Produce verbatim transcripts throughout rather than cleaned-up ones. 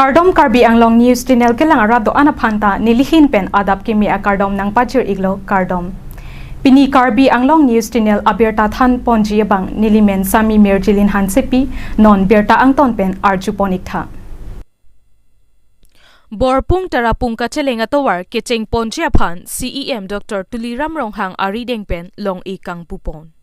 Kardom, Karbi Anglong News Channel kelang arat do-an aphan ta nelihin pen adap kimi akardom nangpajir-iklo, kardom. Pini Karbi Anglong News Channel abirta thanponji abang nelimen Sami Mirjilin Hansepi, non birta angton pen arjupon-iktha. Borpung Tarapung kacheleng atovar kechengponji aphan C E M Doctor Tuliram Ronghang arideng pen long-e kangpupon.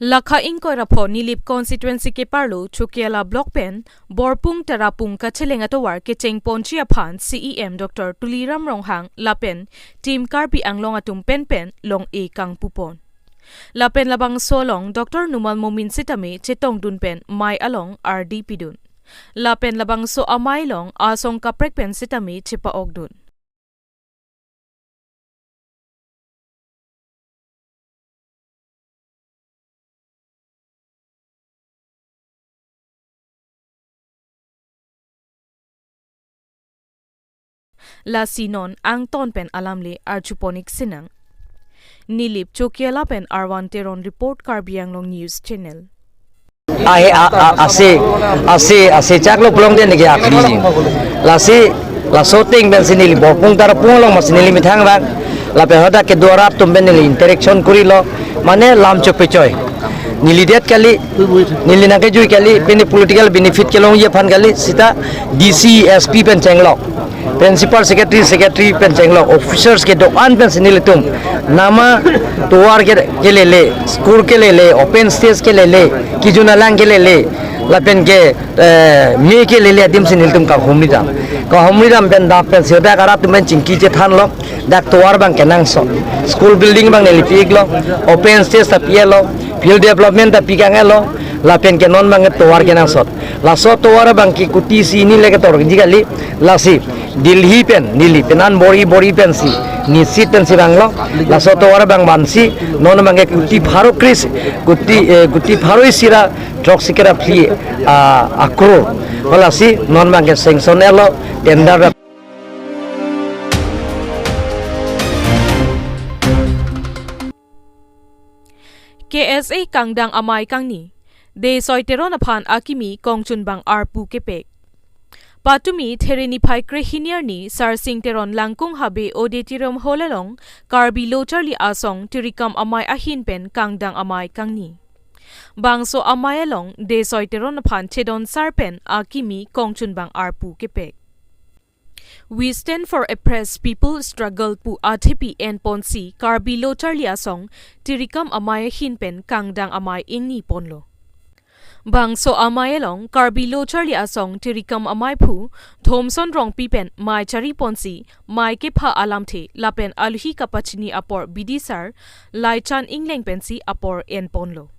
Lakha ingkoi ra pho Nilip constituency keparlo Chokihola block pen Borpung Tarapung kacheleng atovar kechengponji aphan C E M Doctor Tuliram Ronghang lapen Team Karbi Anglong atum penpen long-e kangpupon. Lapen labangso along Doctor Numal Momin sitame chetongdun pen mei along ardi pidun. Lapen labangso amei along asong kaprek pen sitame chepa-okdun. Lasi non angton pen alamle arjupon-ik sinang. Nilip Chokihola pen Arvan Teron report, Karbi Anglong News Channel. Ahe a, a, ase, ase, ase chaklo pulote neke akhri jing. Lasi, laso ateng pensi neli Borpung Tarapung along masi neli methang vang. Lapen hadak kedo arat atum pen neli interaction korilo. Mane lam chopechoi. Neli det kali, neli nangkejui kali, pini political benefit kelongji aphan kali, sita D C, S P pen chenglok. Principal secretary, secretary pen chenglok, officers kedo-an pensi nelitum. Nama tovar ke, kelele, school kelele, open stage kelele, kejun alang kelele, lapen ke, eh, mei kelele adimsi nelitum kahumri dam. Kahumri dam pen dap pensi hadak arat atum pen chingki chethanlo, dak tovar abang kenangsot. School building abang neli pi-iklo, open stage ta pi-etlo, field development ta pi kang-etlo, lapen ke non abang tovar kenangsot. Laso tovar abang ke kuti isi hini le ketorji kali, lasi Delhi pen, Delhi pen an bor-i bor-i pensi, nisit pensi vanglo, laso tovar abang vansi, non abang ke kuti pharo kris, kuti, eh, kuti pharo isi ra throksi kre phli, ah, akror. Lasi non abang ke sanction etlo, tender ra. K S A kangdang amei kangni, Desoi Teron aphan akimi kongchunbang arpu kepek. Patumi There niphai krehini arni Sarsing Teron Langkung Habe Auditorium Hall along Karbi Lo Charli Asong tirikam amei ahin pen kangdang amei kangni. Bangso amei along Desoi Teron aphan chedon sar pen akimi kongchunbang arpu kepek. We Stand for Oppressed People Struggle pu athepi enponsi Karbi Lo Charli Asong tirikam amei ahin pen kangdang amei ingniponlo. Bangso amei along Karbi Lo Charli Asong tirikam ameiphu Thomson Rongpi pen mei chariponsi mei kepha alamthe lapen alohi kapachini apor bidisar Laichan Engleng pensi apor enponlo.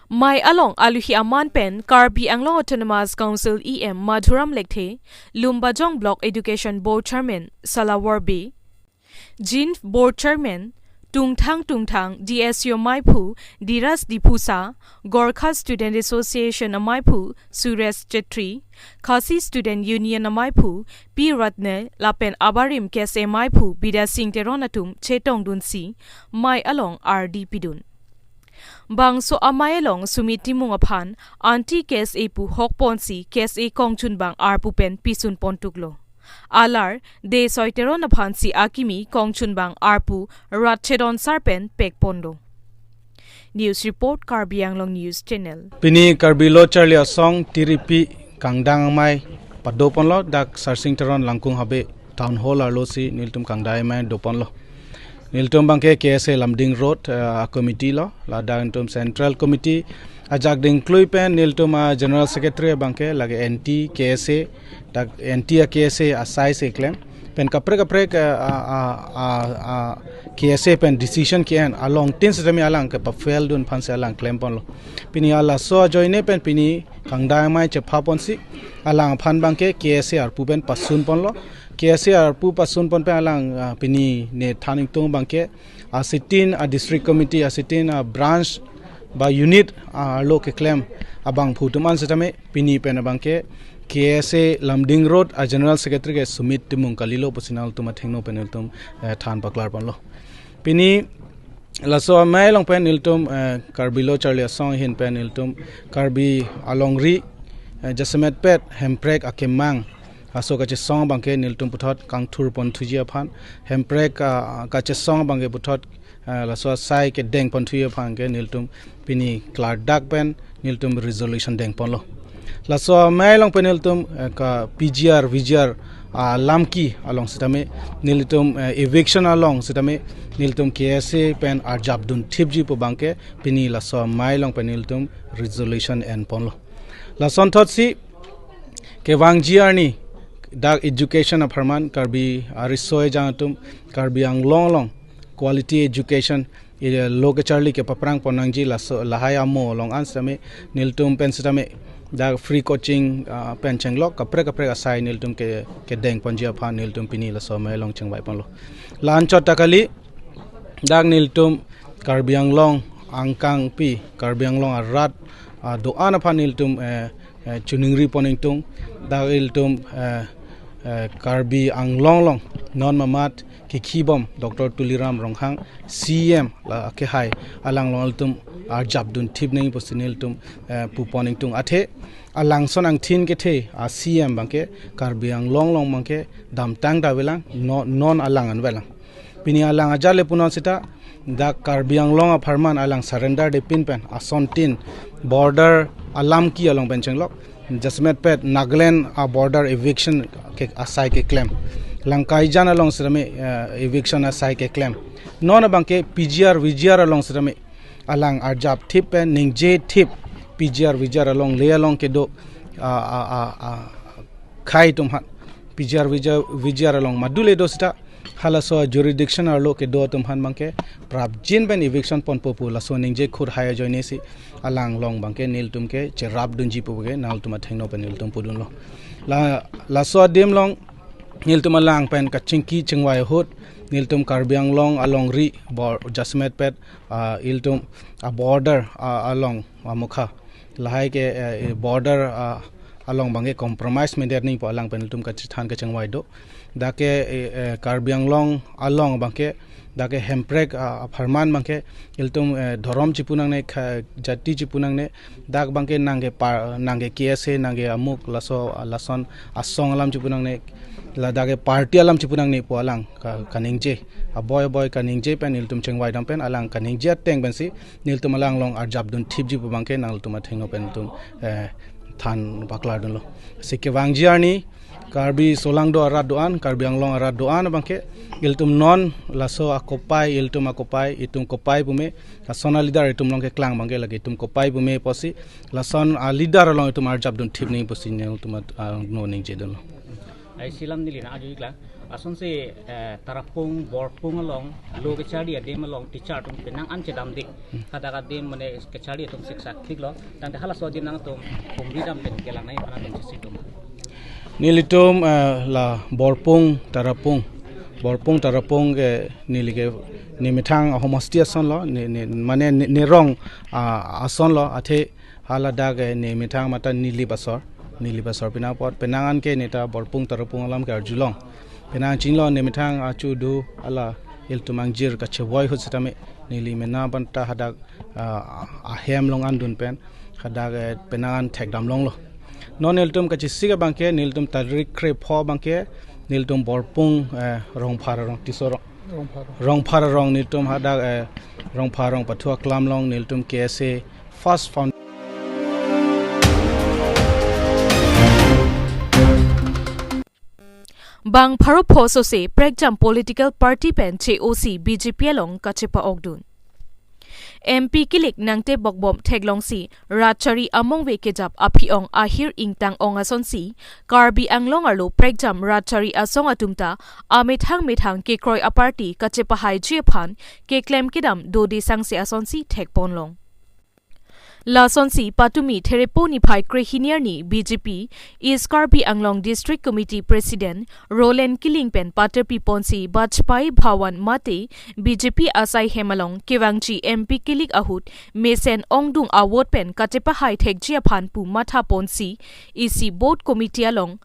Mei along alohi aman pen Karbi Anglong Autonomous Council E M Madhuram Lekthe, Lumbajong Block Education Board Chairman Salawor Bey, Jinf Board Chairman Tungthang Tungthang, D S U ameiphu Diras Diphusa, Gorkha Student Association ameiphu Suresh Chetri, Khasi Student Union ameiphu P Ratne lapen abarim K S A ameiphu Bidya Sing Teron atum chetongdunsi mei along ardi pidun. Bangso amei along Sumit Timung aphan anti K S A pu hokponsi K S A kongchunbang arpu pen pisunpontuklo. Alar Desoi Teron aphansi akimi kongchunbang arpu rat chedon sar pen pekponlo. News report, Karbi Anglong News Channel. Pini Karbi Lo Charli Asong tiripi kangdang amei padoponlo, dak Sarsing Teron Langkung Habe Town Hall arlosi nelitum kangdang amei doponlo. Nelitum abangke K S A Lumding Road, eh, a committee lo, ladak nelitum Central Committee ajak dingklui pen nelitum a General Secretary abangke lake anti K S A, dak anti a K S A asai si klem. Pen kaprek kaprek, eh, a, a, a, a, K S A pen decision ke-en along tin sitame alang kepafail dun aphansi alang klemponlo. Pini halaso ajoine pen pini kangdang amei chephaponsi alang aphan abangke K S A arpu pen pasunponlo. K S A arpu pasunpon pen alang, ah, pini ne than ingtung abangke asitin a district committee, asitin a branch ba unit, ah, arlo keklem abangphu atum an sitame pini pen abangke K S A Lumding Road a General Secretary ke Sumit Timung kalilo pusi nangtum athengno pen nelitum, eh, than paklarponlo. Pini laso amei along pen nelitum, eh, Karbi Lo Charli Asong ahin pen nelitum Karbi alongri Eh, jasemet pet hemprek akemang aso kachesong abangke nelitum puthot kangthur ponthuji aphan, hemprek, ah, kachesong abangke puthot, ah, laso asai kedeng ponthuji aphan ke nelitum pini klardak pen nelitum resolution dengponlo. Laso amei along pen nelitum, eh, ka P G R, V G R, ah, alamki along sitame, nelitum, eh, eviction along sitame, nelitum K S A pen arjap dunthipji pu abangke pini laso amei along pen nelitum resolution enponlo. Lasonthotsi kevangji arni dak education apharman Karbi ariso ejang atum Karbi Anglong along quality education, eh, lo kecharli kepaprang ponnangji laso lahai amo along an sitame nelitum pen sitame dak free coaching, ah, pen chenglok kaprek kaprek asai nelitum ke kedeng ponji aphan nelitum pini laso amei along chingvai ponlo. La-anchot ta kali, dak nelitum Karbi Anglong angkangpi, Karbi Anglong arat, ah, do-an aphan nelitum, eh, eh, choningri pon ingtung, dak ilitum, eh, eh, Karbi Anglong along non mamat kekhibom Doctor Tuliram Ronghang C E M la kehai alang along ilitum arjap dunthip nangji pusi nelitum, eh, pu pon ingtung, athe alangson angthin kethe a C E M abangke Karbi Anglong along abangke damtang ta avelang, no-, non alang an avelang. Pini alang ajat le punon sita dak Karbi Anglong apharman alang surrender de pin pen asontin border alamki along pen chenglok, jasemet pet Nagaland a border eviction ke asai keklem, Langkaijan along sitame, eh, eviction asai keklem, non abangke P G R V G R along sitame alang arjap thip pen ningje thip, P G R V G R along le along kedo, ah, ah, ah, ah, khei atum aphan, P G R V G R, V G R along madu le do sita halaso jurisdiction arlo kedo atum aphan abangke prapjin pen eviction ponpo pu laso ningje khur hai ajoine si alang along abangke nelitum ke cherap dunji pu ke nangtum athengno pen nelitum pudunlo. La, laso adim along nelitum alang pen kachingki chingvai ahut nelitum Karbi Anglong alongri bor jasemet pet, ah, ilitum a border, ah, along amokha lahai ke, eh, border, ah, along abangke compromise medet nangji pu alang pen ilitum kachethan kachingvai do. Dak ke, eh, eh, Karbi Anglong along abangke dak ke hemprek, ah, apharman abangke ilitum, eh, dhorom chipu nangne, kha-, jati chipu nangne, dak abangke nangke pa-, nangke K S A, nangke amuk laso, lason asong alam chipu nangne, ladak ke party alam chipu nangne pu alang ka-, kaningje. Aboi aboi kaningje pen ilitum chingvai dam pen alang kaningje ateng pensi nelitum alang along arjap dunthipji pu abangke nangtum athengno pen ilitum, eh, than paklar dunlo. Si kevangji arni Karbi solangdo arat do-an, Karbi Anglong arat do-an abangke ilitum non laso akopai, ilitum akopai, itum kopai pume, lason a leader itum along keklang abangke lake itum kopai pume pusi, lason a leader along itum arjap dunthip nangji pusi nelitum at-, ah, no ningje dunlo. Ai si alam neli nang arju iklang. Asonsi, eh, Tarapung, Borpung along, lo kecharli adim along teacher atum penang an chedamde. Hadak adim mane kecharli atum siksa thiklo. Tangte halaso adim nangtum humri dam pen kelang nangji aphan nangtum chesik doma? Nelitum, eh, la Borpung, Tarapung. Borpung, Tarapung ke neli ke nemethang ahomosti asonlo, ne, ne, mane ne, nerong, ah, asonlo, athe haladak, eh, nemethang mate Nilip asor, Nilip asor pina apot, penang an ke neta Borpung Tarapung alam ke arjulong. Penang chinglong nemethang achu do hala ilitum angjir kachevoi ahut sitame neli mena banta hadak, ah, ahem along an dun pen hadak, eh, penang an thekdam longlo. Non nelitum kachesik abangke nelitum tarik krepho abangke nelitum Borpung, eh, Rongphar arong Tisorong. Rongphar. Rongphar arong nelitum hadak, eh, Rongphar arong pathu aklam along nelitum K S A First Found- Bang pharo pho sose prekjam political party pen che-osi B J P along kachepa-okdun. M P kilik nangtebokbom theklongsi rat chari amongve kejap aphi-ong ahir ingtang-ong asonsi Karbi Anglong arlo prekjam rat chari asong atum ta amethang methang kekroi aparty kachepahaiji aphan keklem kedam dode sangse asonsi thekponlong. Lasonsi patumi Therepo niphai krehini arni B J P East Karbi Anglong District Committee President Roland Killing pen paterpi ponsi Bajpai Bhawan mate B J P asai hem along kevangji M P kilik ahut mesen ongdung a-vote pen kachepahai thekji aphan pu matha ponsi isi booth committee along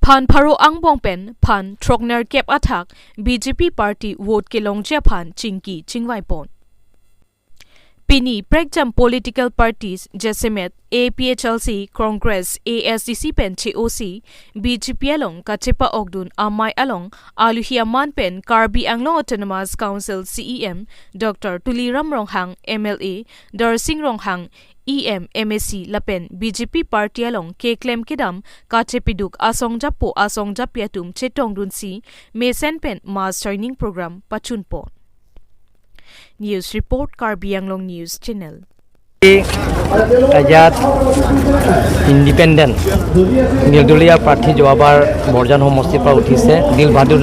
phan pharo angbong pen phan throknerkep athak B J P party vote kelongji aphan chingki chingvai pon. Pini prekjam political parties jasemet A P H L C, Congress, A S D C pen che-osi B J P along kachepa-okdun amei along aluhi aman pen Karbi Anglong Autonomous Council C E M Doctor Tuliram Ronghang, M L A Darsing Ronghang, E M, M A C lapen B J P party along keklem kedam kachepiduk asong japo asong japi atum chetongdunsi mesen pen mass joining program pachunpon. News report, Karbi Anglong News Channel. ইয়াত ইণ্ডিপেণ্ডেণ্ট নিৰ্দলীয় প্ৰাৰ্থী যোৱাবাৰ বৰজান সমষ্টিৰ পৰা উঠিছে দিল বাহাদুৰ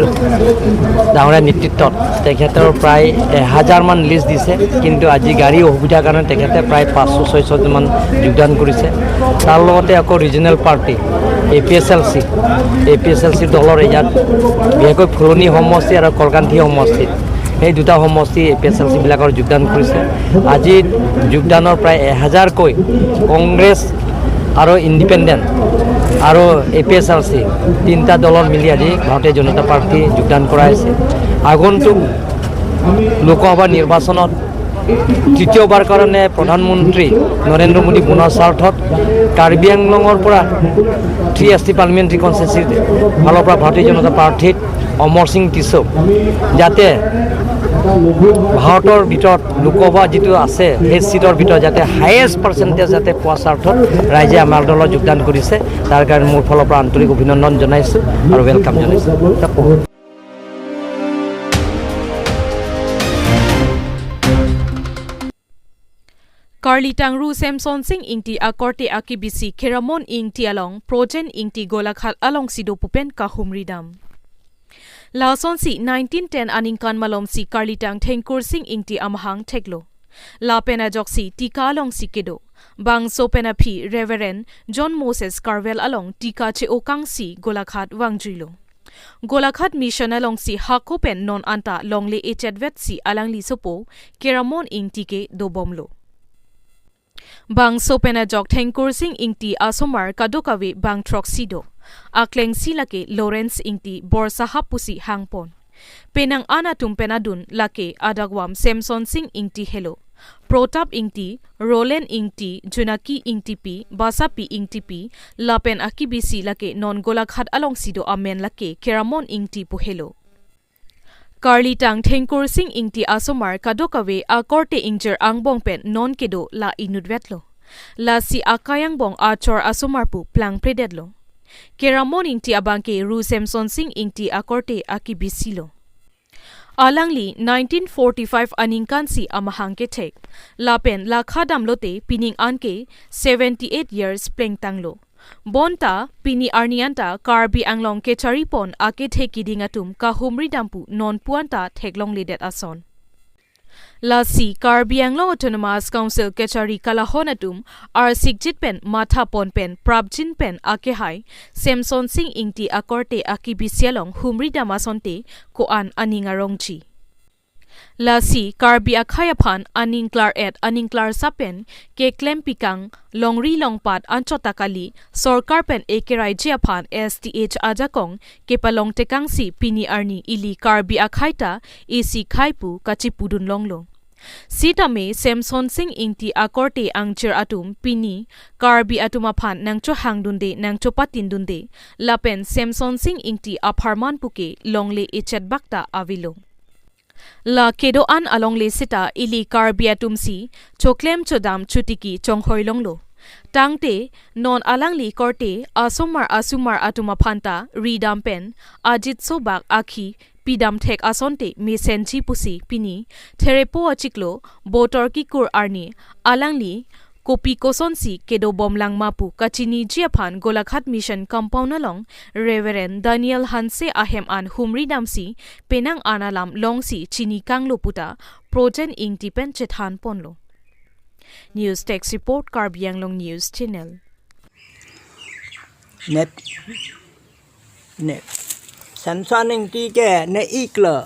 ডাঙৰীয়াৰ নেতৃত্বত। তেখেতৰ প্ৰায় এহাজাৰমান লিষ্ট দিছে, কিন্তু আজি গাড়ী অসুবিধাৰ কাৰণে তেখেতে প্ৰায় পাঁচশ ছয়শমান যোগদান কৰিছে। তাৰ লগতে আকৌ regional party A P H L C, A P H L C দলৰ ইয়াত বিশেষকৈ ফুলনি সমষ্টি আৰু কলকান্থি সমষ্টিত সেই দুটা সমষ্টি এ পি এইচ এল চিবিলাকৰ যোগদান কৰিছে। আজি যোগদানৰ প্ৰায় এহাজাৰকৈ কংগ্ৰেছ আৰু ইণ্ডিপেণ্ডেণ্ট আৰু এ পি এইচ এল চি তিনিটা দলৰ মিলি আজি ভাৰতীয় জনতা পাৰ্টি যোগদান কৰা হৈছে। আগন্তুক লোকসভা নিৰ্বাচনত তৃতীয়বাৰ কাৰণে প্ৰধানমন্ত্ৰী নৰেন্দ্ৰ মোদী বনোৱাৰ স্বাৰ্থত কাৰ্বি আংলঙৰ পৰা থ্ৰী এছ টি পাৰ্লিমেণ্টেৰী কনষ্টিটুৱেঞ্চিৰ ফালৰ পৰা ভাৰতীয় জনতা পাৰ্টিত অমৰ সিং টিছৌ যাতে ভাৰতৰ ভিতৰত লোকসভা যিটো আছে, সেই চিটৰ ভিতৰত যাতে হায়েষ্ট পাৰ্চেণ্টেজ যাতে পোৱাৰ স্বাৰ্থত ৰাইজে আমাৰ দলত যোগদান কৰিছে। তাৰ কাৰণে মোৰ ফালৰ পৰা আন্তৰিক অভিনন্দন জনাইছোঁ আৰু ৱেলকাম জনাইছোঁ। Karlitang Ru Semson Sing Ingti akorte akebisi Keramon Ingti along Projen Ingti Golaghat alongsi do pu pen kahumri dam. Lasonsi nineteen ten aningkan malomsi Karlitang Thengkur Sing Ingti amahang theklo. Lapen ajoksi Tika alongsi kedo. Bangso pen aphi Reverend John Moses Karvel along Tika che-okangsi Golaghat vangjuilo. Golaghat Mission alongsi hako pen non anta longle echetvetsi alangli sopo Keramon Ingti ke dobomlo. Bangso pen ajok Thengkur Sing Ingti asomar kadokave bang throksi do. Aklengsi lake Lawrence Ingti Borsahap pusi hangpon. Penang an atum pen adun lake adagvam Semson Sing Ingti helo. Protap Ingti, Roland Ingti, Junaki Ingtipi, Basapi Ingtipi, lapen akebisi lake non Golaghat alongsi do amen lake Keramon Ingti pu helo. Karlitang Thengkur Sing Ingti asomar kadokave akorte ingjir angbong pen non kedo la inutvetlo. Lasi akai angbong achor asomar pu plangpledetlo. Keramon Ingti abangke Ru Semson Sing Ingti akorte akebisilo. Alangli nineteen forty-five aningkansi amahang kethek. Lapen lakha damlote pining anke seventy-eight years plengtanglo. Bonta pini arni anta Karbi Anglong kecharipon akethe kiding atum kahumri dam pu nonpu anta theklongledet ason. Lasi Karbi Anglong Autonomous Council kechari kalahon atum arsikjit pen mathapon pen prapjin pen akehai Semson Sing Ingti akorte akebisi along humri dam asonte ko-an aning arongji. Lasi Karbi akhei aphan aning klar-et aning klarsap pen keklem pikang longri longpat anchot ta kali, sorkar pen ekeraiji aphan S T H ajakong kepalong tekangsi pini arni ili Karbi akhei ta isi khei pu kachipudun longlo. Sitame Semson Sing Ingti akorte angchir atum pini Karbi atum aphan nangchohangdunde nangchopatindunde lapen Semson Sing Ingti apharman puke longle echetbak ta avelo. La kedo-an alongle seta ili Karbi atumsi choklem chodam chotiki chonghoi longlo. Tangte non alangli korte asomar asomar atum aphanta ridam pen ajitso bak akhi pidam thek asonte mesenji pusi pini Therepo achiklo Botor kikur arni alangli kopi kosonsi kedobom langma pu kachiniji aphan Golaghat Mission Compound along Reverend Daniel Hanse ahem an humri damsi penang an alam longsi chini kanglo puta Projen Ingti pen chethan ponlo. News Desk Report, Karbi Anglong News Channel. Net, net. Semson Ingti ke ne iklo.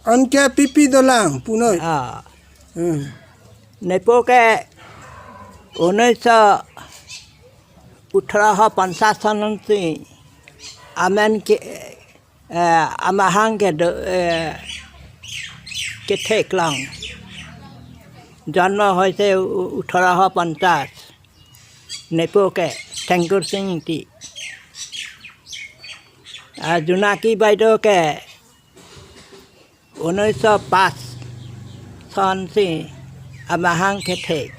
Anke pipi dolang punoi. Ah. Hmm. Nepo ke উনৈশ ওঠৰশ পঞ্চাশ চনতসি আমেন কে, এ, amahang kedo, এ, kethek along। জন্ম হৈছে উ-, ওঠৰশ পঞ্চাশ। নেপোকে ঠেংকুৰ সিং ইংতি। আ, জোনাকী বাইদেউকে উনৈশ পাঁচ চনসি amahang kethek।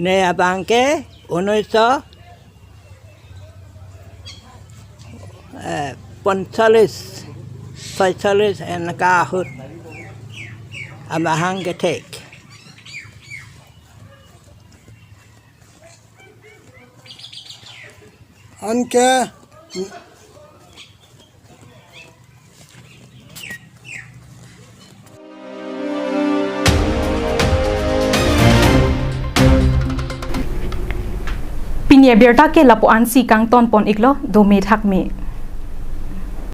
Ne abangke উনৈশ, এ, পঞ্চল্লিছ, ছয়চল্লিছ এনেকা ahut amahang kethek। Anke pini abirta ke lapu-ansi kangton pon iklo, dome thakme.